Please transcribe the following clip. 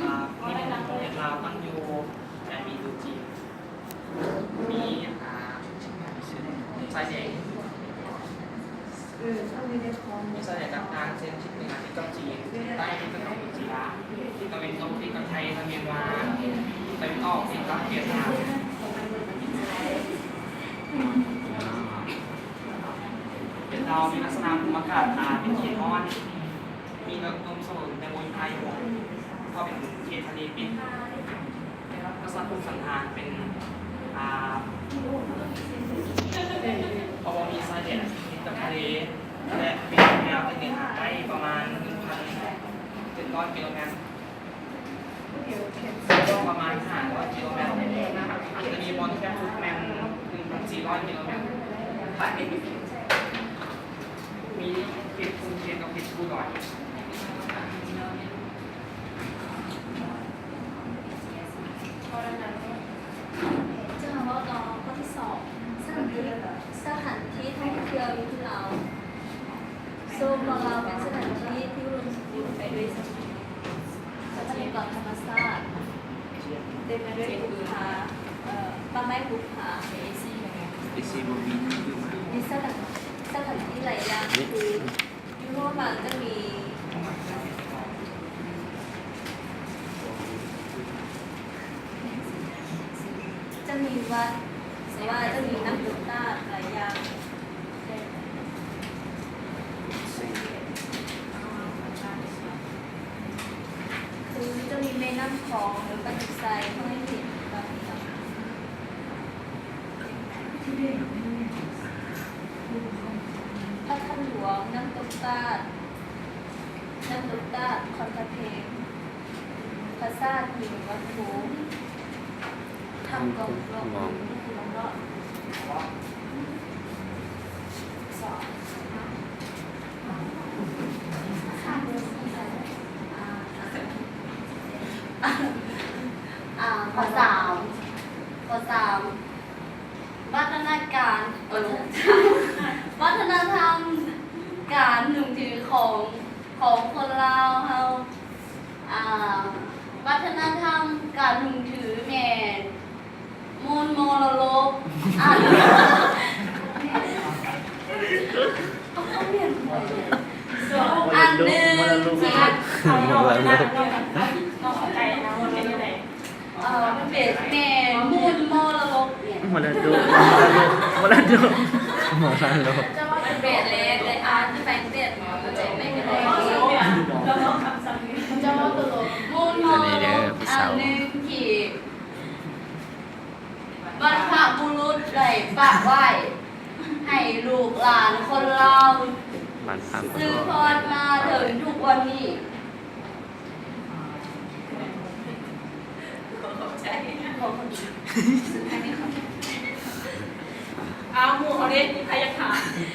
ອ່າ ນິຄົມຂອງປະເທດລາວຕັ້ງຢູ່ແດນມິນດູຈີນ ມີ ອ່າ ຊາຍແດນ ມີຊາຍແດນຕ່າງໆ ເຊັ່ນ ທິດເໜືອຕິດກັບຈີນ, ທິດໃຕ້ຕິດກັບກຳປູເຈຍ, ທິດຕາເວັນຕົກຕິດກັບໄທ ແລະ ມຽນມາ, ທິດຕາເວັນອອກຕິດກັບຫວຽດນາມ. ປະເທດລາວມີລັກສະນະພູມອາກາດ ອ່າ ເປັນເຂດຮ້ອນ ມີອຸດົມສົມບູນ ແຕ່ບໍ່ມີພາຍຸ ເພາະເປັນເຂດທະເລປິດ. ລັກສະນະພູມສັນຖານເປັນ ອ່າ ເພາະວ່າມີຊາຍແດນຕິດກັບທະເລ ແລະ ມີແນວໃຕ້ໜືອຫາໃຕ້ປະມານ ໜຶ່ງພັນເຈັດຮ້ອຍກິໂລແມັດ ກວ້າງປະມານ ຫ້າຮ້ອຍກິໂລແມັດ ຈະມີບ່ອນແຄບສຸດແມ່ນ ໜຶ່ງພັນສີ່ຮ້ອຍກິໂລແມັດ ມີເຂດຊຸມເຂດກັບເຂດພູດອຍ. ຈະເວົ້າຕໍ່ຂໍ້ທີສອງ ສະຖານທີ່ ສະຖານທີ່ທ່ອງທ່ຽວຢູ່ລາວ ໂຊມວ່າລາວເປັນສະຖານທີ່ທີ່ອຸດົມສົມບູນໄປດ້ວຍຊັບພະຍາກອນທຳມະຊາດ ເຕັມໄປດ້ວຍພູຜາ ເອີ ປ່າໄມ້ບຸບຜາ ມີສະຖານ ສະຖານທີ່ຫຼາຍຢ່າງຄື ຢູ່ຮ່ວມມັນຈະມີ ຈະມີວັດ ຫຼືວ່າຈະມີນ້ຳຕົກຕາດຫຼາຍຢ່າງ ຄືຈະມີແມ່ນ້ຳຂອງ ຫຼືປະຈຸໄຊ ເພື່ອໃຫ້ເຫັນບາງຢ່າງ. ພະທາດຫຼວງ, ນ້ຳຕົກຕາດ, ນ້ຳຕົກຕາດ, ຄອນພະເພັງ, ພະສາດຫິນວັດພູ, ຖ້ຳກອງຫຼວງ, ອາ ຂໍ້ສາມ ຂໍ້ສາມ ວັດທະນະການ ເອີ ວັດທະນະທຳການໜຶ່ງຖືຂອງ ຂອງຄົນລາວເຮົາ ອາ ວັດທະນະທຳການໜຶ່ງຖືແມ່ນມູນມໍລະດົກ ອັນ ອັນໜຶ່ງທີ່ ເອີ ມັນເປັນແມ່ນມູນມໍລະດົກ ມໍລະດົກ ມໍລະດົກ ມໍລະດົກ ເຈົ້າວ່າເປັນແບບແລະ ແຕ່ອ່ານທີ່ໄປເປັນ ເຈົ້າເປັນແບບ ມູນມໍລະດົກອັນໜຶ່ງທີ່ ບັນພະບຸລຸດໄດ້ປະໄວ້ໃຫ້ລູກຫຼານຄົນລາວ ສືບທອດມາເຖິງທຸກວັນນີ້. ເອົາ ໝູ່ເຮົາເດ້ ມີໃຜຢາກຖາມ?